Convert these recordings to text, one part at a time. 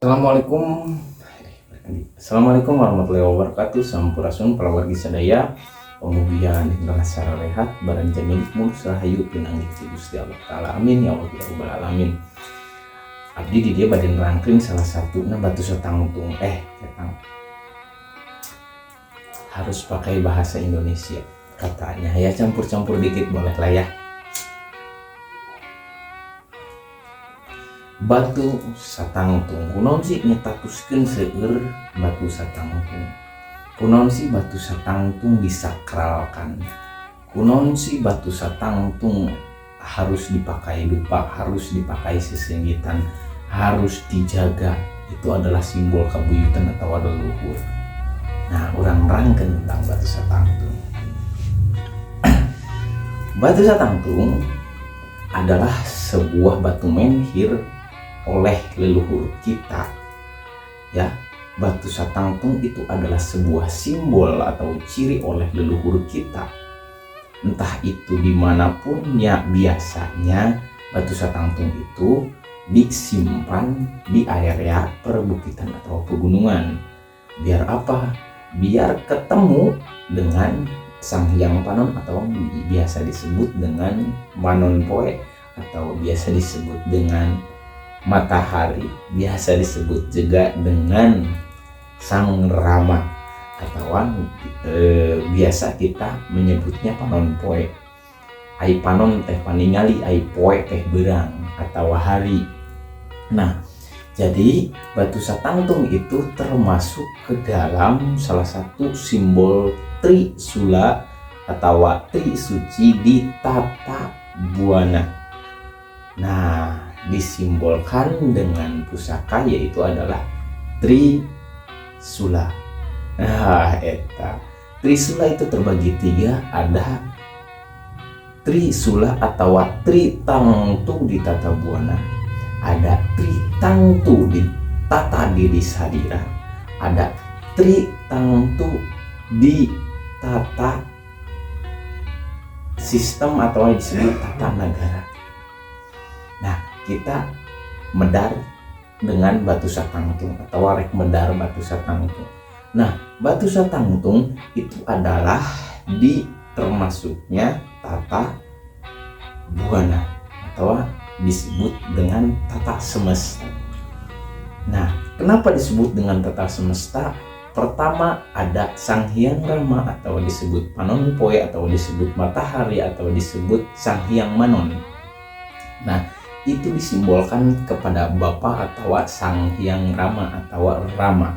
Assalamualaikum. Assalamualaikum warahmatullahi wabarakatuh. Sampurasun palawargi sadaya. Pemugian ngerasa rehat barang jamin mulus rahayu pinanggih ti Gusti Allah Taala. Amin ya Allah ya rabbal alamin. Abdi di dieu bade nerangkeun salah satuna batu satangtung, ketang. Harus pakai bahasa Indonesia katanya ya, campur-campur dikit boleh lah ya. Batu satangtung, kunaon sih nyetatuskeun seueur batu satangtung? Kunaon sih batu satangtung disakralkan? Kunaon sih batu satangtung harus dipakai dupa, harus dipakai sesenggitan, harus dijaga? Itu adalah simbol kabuyutan atau leluhur. Nah, urang nerangkeun tentang batu satangtung. Batu satangtung adalah sebuah batu menhir oleh leluhur kita ya. Batu satangtung itu adalah sebuah simbol atau ciri oleh leluhur kita, entah itu dimanapun ya. Biasanya batu satangtung itu disimpan di area perbukitan atau pegunungan. Biar apa? Biar ketemu dengan Sang Hyang Panon atau biasa disebut dengan Manon Poe, atau biasa disebut dengan matahari, biasa disebut juga dengan Sang Rama, atau biasa kita menyebutnya Panon Poe. Ai panon teh paningali, ai poe teh berang atau hari. Nah, jadi batu satangtung itu termasuk ke dalam salah satu simbol Trisula atau Trisuci di Tata Buana. Nah, disimbolkan dengan pusaka yaitu adalah Trisula. Nah, eta Trisula itu terbagi tiga, ada Trisula atau Tritangtu di Tata Buana, ada Tritangtu di Tata Diri Sadira, ada Tritangtu di Tata Sistem atau disebut Tata Negara. Nah, kita medar dengan batu satangtung atau rek medar batu satangtung. Nah, batu satangtung itu adalah di termasuknya Tata Buana atau disebut dengan tata semesta. Nah, kenapa disebut dengan tata semesta? Pertama ada Sang Hyang Rama atau disebut Panon Poe atau disebut matahari atau disebut Sang Hyang Manon. Nah, itu disimbolkan kepada Bapa atau Sang Hyang Rama atau Rama.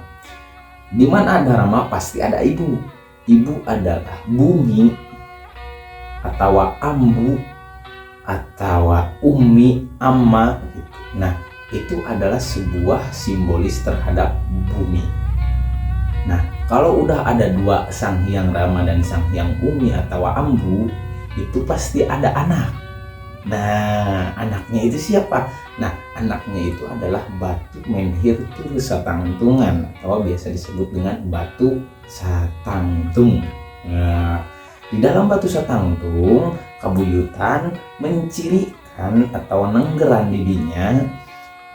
Di mana ada Rama pasti ada ibu. Ibu adalah bumi atau ambu atau umi, amma gitu. Nah, itu adalah sebuah simbolis terhadap bumi. Nah, kalau udah ada dua Sang Hyang Rama dan Sang Hyang Umi atau ambu, itu pasti ada anak. Nah, anaknya itu siapa? Nah, anaknya itu adalah batu menhir tur satangtungan atau biasa disebut dengan batu satangtung. Nah, di dalam batu satangtung, kabuyutan mencirikan atau nenggeran didinya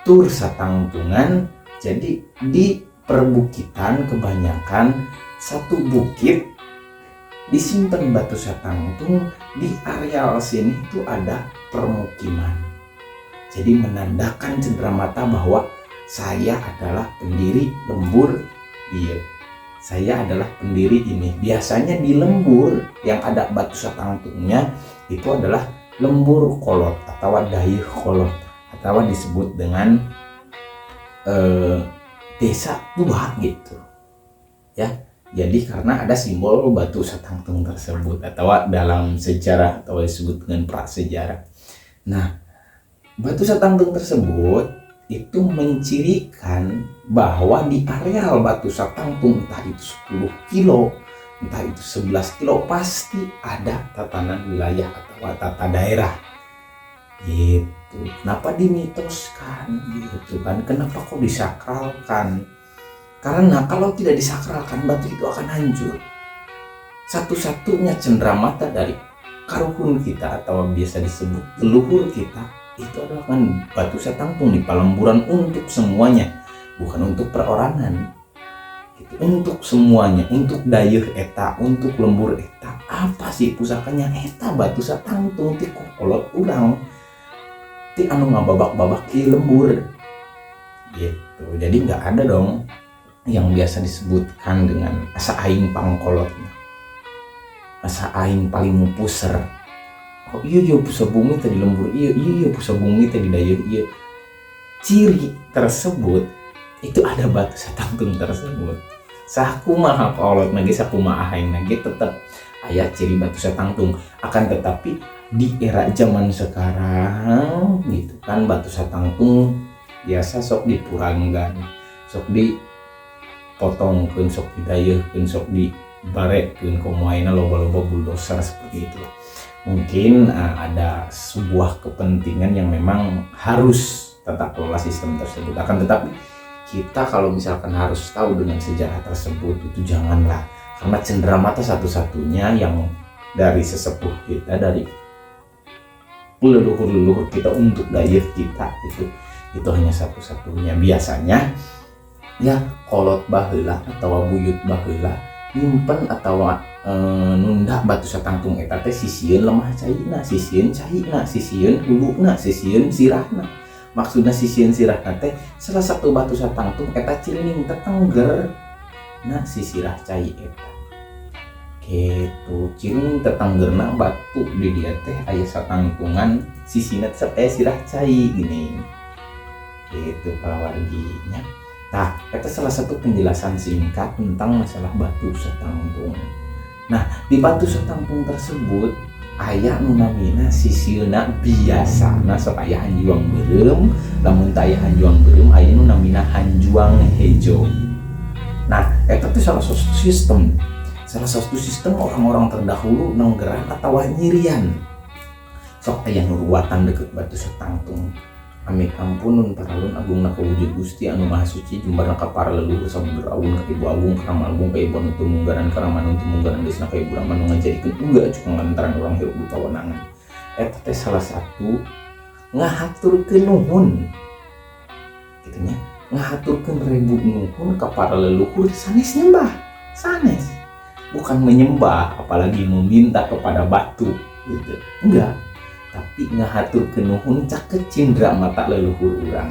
tur satangtungan. Jadi di perbukitan kebanyakan satu bukit disimpan batu satangtung, di areal sini itu ada permukiman. Jadi menandakan cenderamata bahwa saya adalah pendiri lembur dia. Saya adalah pendiri ini. Biasanya di lembur yang ada batu satangtungnya itu adalah lembur kolot atau dayeuh kolot atau disebut dengan desa tua gitu. Ya. Jadi karena ada simbol batu satangtung tersebut atau dalam sejarah atau disebut dengan prasejarah. Nah, batu satangtung tersebut itu mencirikan bahwa di areal batu satangtung entah itu 10 kilo, entah itu 11 kilo, pasti ada tatanan wilayah atau tata daerah. Gitu. Kenapa dimitoskan gitu kan? Kenapa kok disakralkan? Karena kalau tidak disakralkan, batu itu akan hancur. Satu-satunya cenderamata dari karuhun kita atau biasa disebut leluhur kita itu adalah kan batu satangtung di palemburan untuk semuanya. Bukan untuk perorangan gitu, untuk semuanya, untuk dayeuh eta, untuk lembur eta. Apa sih pusakanya eta? Batu satangtung ti kolot urang, ti anu ngababak-babak di lembur gitu. Jadi nggak ada dong yang biasa disebutkan dengan asa aing pangkolot, asa aing paling puser. Oh iya iya, pusa bumi tadi lembur, iya iya iya, pusa bumi tadi dayeuh, iya. Ciri tersebut itu ada batu satangtung tersebut. Sakumaha kolot lagi, sakumaha aing lagi, tetap aya ciri batu satangtung. Akan tetapi di era zaman sekarang gitu kan, batu satangtung biasa sok dipuranggan, sok dipotongkeun, sok didayeuhkeun, sok dibarekeun. Komo ayeuna loba-loba bulldozer seperti itu. Mungkin ada sebuah kepentingan yang memang harus tata kelola sistem tersebut. Akan tetapi kita kalau misalkan harus tahu dengan sejarah tersebut itu janganlah, karena cenderamata satu-satunya yang dari sesepuh kita, dari leluhur-leluhur kita untuk dayeuh kita itu hanya satu-satunya. Biasanya ya kolot baheula atau buyut baheula nyimpen atau nunda batu satangtung eta teh sisieun lemah caina, sisieun caina, sisieun huluna, sisieun sirahna. Maksudna sisieun sirahna teh salah satu batu satangtung eta cirining tetengger. Nah, si sirah cai eta gitu, cirining tetenggerna batu di dia teh aya satangtungan, sisina teh aya sirah cai gini gitu, palawarginya. Nah, itu salah satu penjelasan singkat tentang masalah batu satangtung. Nah, di batu satangtung tersebut aya nu namina sisieuna, biasana sok aya hanjuang beureum. Lamun teu aya hanjuang beureum, aya nu namina hanjuang hejo. Nah, eta teh salah satu sistem orang-orang terdahulu nenggeran atau nyirian. Sok aya nu ruatan deket batu satangtung. Amit ampun nun paralun agung ka wujud Gusti anu Maha Suci, jembarna ka para leluhur samudra agung, ka Ibu Agung, ka Rama Agung, ka Ibu anu tumunggaran, ka Rama anu tumunggaran desna, ka Ibu Rama nu ngajadikeun uga cukang lantaran urang hirup di pawenangan. Eta teh salah satu ngahaturkeun nuhun kitu nya, ngahaturkeun ribu nuhun ka para leluhur, sanes nyembah, sanes, bukan menyembah, apalagi meminta kepada batu gitu, enggak, tapi ngahaturkeun nuhun caket cindra mata leluhur urang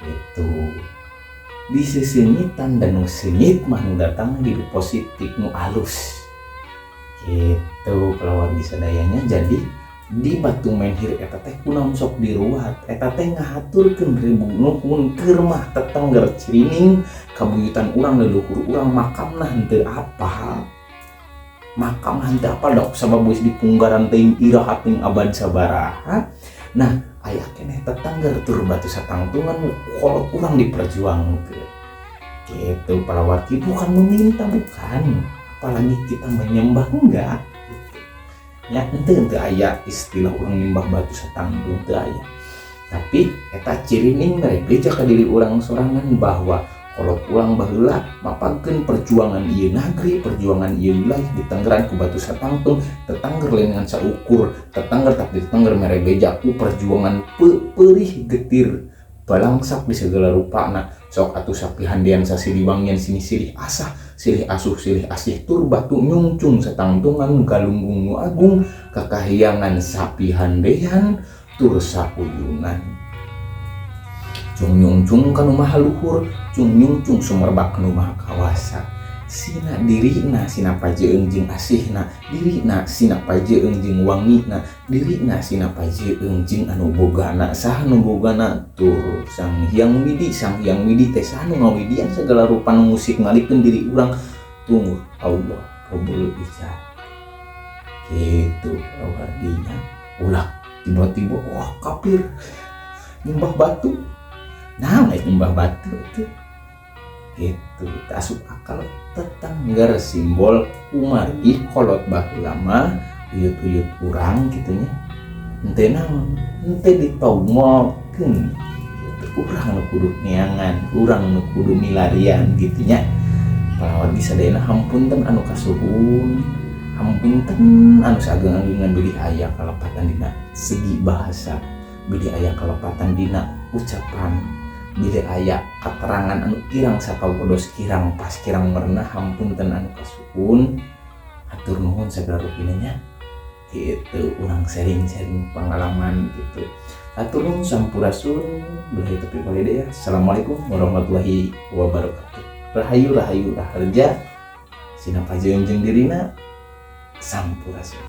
itu di sesenyitan. Dan nu senyit mah nu datang di positif, nu alus gitu, palawargi sadayanya. Jadi di batu menhir eta teh kunaon sok diruat? Eta teh ngahaturkeun ribu nuhun keur mah tetengger cirining kabuyutan urang, leluhur urang. Makamna henteu apal, makam henteu apal dok, sabab geus dipunggaran teuing iraha, teuing abad sabaraha. Nah, aya keneh tetangger tur batu satangtungan kolot urang diperjuangkeun gitu, palawargi. Bukan meminta, bukan, apalagi kita menyembah, enggak gitu. Ya ente ente aya istilah urang nyembah batu satangtung, teu aya. Tapi eta cirining mere beja ka diri urang sorangan bahwa kolot urang baheula mapagkeun perjuangan ieu nagri, perjuangan ieu wilayah ditenggeran ku batu satangtung. Tetangger lain ngan saukur tetangger, tapi tetangger mere beja ku perjuangan perih getir balangsak di segala rupana. Sok atuh sapihandean, sasiliwangian, sini silih asah, silih asuh, silih asih, tur batu nyungcung satangtungan galunggung nu agung kakahiyangan sapihandean tur sakuyunan, cung nyungcung kanu maha luhur, cung nyungcung sumerbak nu maha kawasa. Sina dirina sina pajeung jeung asihna dirina, sina pajeung jeung wangina dirina, sina pajeung jeung anu bogana. Saha nu bogana? Tur Sang Hyang Widi. Sang Hyang Widi teh saha? Nu ngawidian segala rupa, nu musik ngalikeun diri urang, tunggu Allah Rabbul Izzah gitu artinya. Ulah tiba-tiba wah, kafir, nyembah batu. Nah, nyembah batu itu gitu tak asup akal. Tetanggar simbol kumargi kolot baheula mah uyut-uyut urang gitu nya, henteu naon, henteu ditomokeun gitu. Urang nu kudu neangan, urang nu kudu milarian gitu nya, palawargi sadayana. Hampunten anu kasuhun, hampunten anu saageng-agengan, bilih aya kalepatan dina segi bahasa, bilih aya kalepatan dina ucapan. Bila aya keterangan anu kirang sapagodos, kirang pas, kirang merenah, hampunten anu kasuhun. Hatur nuhun sagala rupina nya gitu, urang sharing-sharing pengalaman gitu. Hatur nuhun, sampurasun, billahi taufiq walhidayah. Assalamualaikum warahmatullahi wabarakatuh. Rahayu, rahayu, raharja, sinapajeun jeung dirina. Sampurasun.